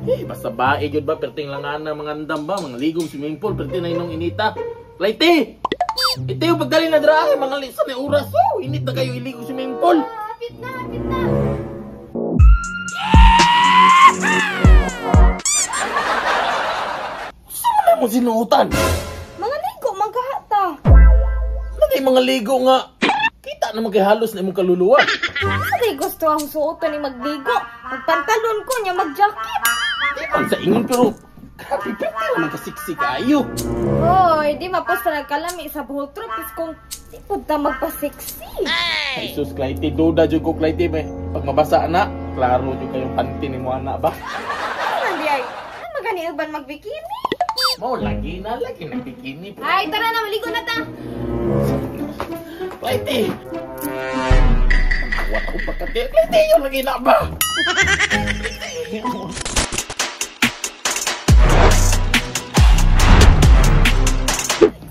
Eh, basta bae gyud ba perting langana mga andam ba, mga ligong swimming pool perti na inong inita. Laite. Ito yung pagdali na dra mga lisa ni oras oh, init na kayo iligo swimming pool. Hapit na, hapit na. Saan mo sinuotan? Mga ligo maghahata. Lagi mga ligo nga. Kita naman kay halos na imong kaluluwa. Asa kay gusto ang suoton ni magligo? Magpantalon ko niya magjacket. Di man sa ingon pero grabe perti naman kasiksi kayo. Hoy, di maposta nagkalami sa buhol tropis kung di pud ta magpa-sexy. Ay sus, Clytie, duda jud ko Clytie may pag mabasa na, klaro jud kayong panty ni mo ana ba. Ano di ay? Ano magani uban magbikini? Mao lagi na lagi nang bikini. Ay, tara na maligo na ta. Clytie. Wat ako pagkati. Clytie, yun lagi na ba?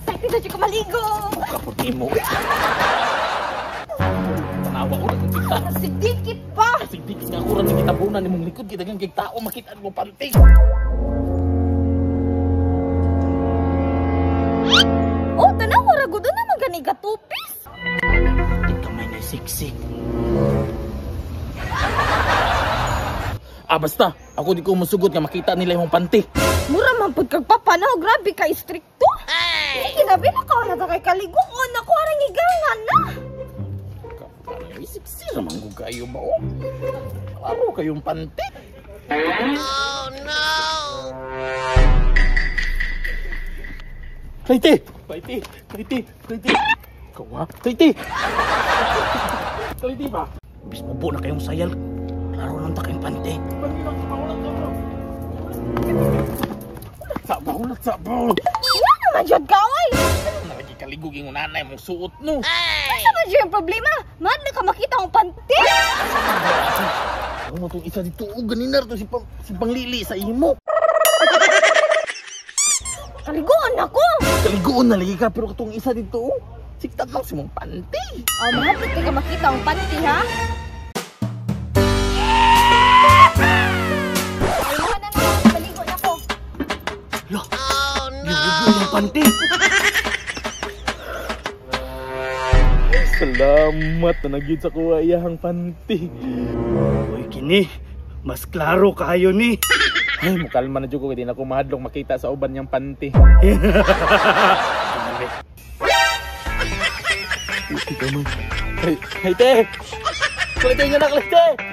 Excited na jud ko maligo. Kaputi mo. Tanawa ko na kung kita. Sidikit pa. Sidikit nga ako rin nakitabunan ni mong likod. Kita kang tao makita mo panty. Oh, tanawa ra gud na magani gatupis. Di kamay na siksik. Ah, basta. Ako di ko musugot nga makita nila imong panty. Mura man pud kag papanaw, grabe ka istrikto. Sige na, ka na ta kay kaliguon ako arang igangan na. Isiksi naman ko kayo ba? Oh? Klaro kayong panty. Oh no! Clytie! Clytie! Clytie! Clytie! Ikaw ha? Clytie! Clytie ba? Bis mubo na kayong sayal. Klaro lang ta kayong panty. Sa ba? Sa ba? Wala naman jud ka oy. Nagikaligog yung nanay mong suot no. Asa man jud yung problema? Madla ka makita ang panty. Ako mo tong isa dito o ganinar to si panglili sa imo. Kaliguon ako. Kaliguon na lagi ka pero katong isa dito oh. Siktag lang si mong panty. Oh, mahapit ka makita ang panty ha. Ay, na na, maligo na ko. Lo. Oh no! Yung panty. Salamat na nagyud sa kuha iyahang panty. Uy, kini. Mas klaro kayo ni. Ay, mukalma na jud ko kay di na ko mahadlok makita sa uban niyang panty. Hey, hey te. Clytie niya na, Clytie.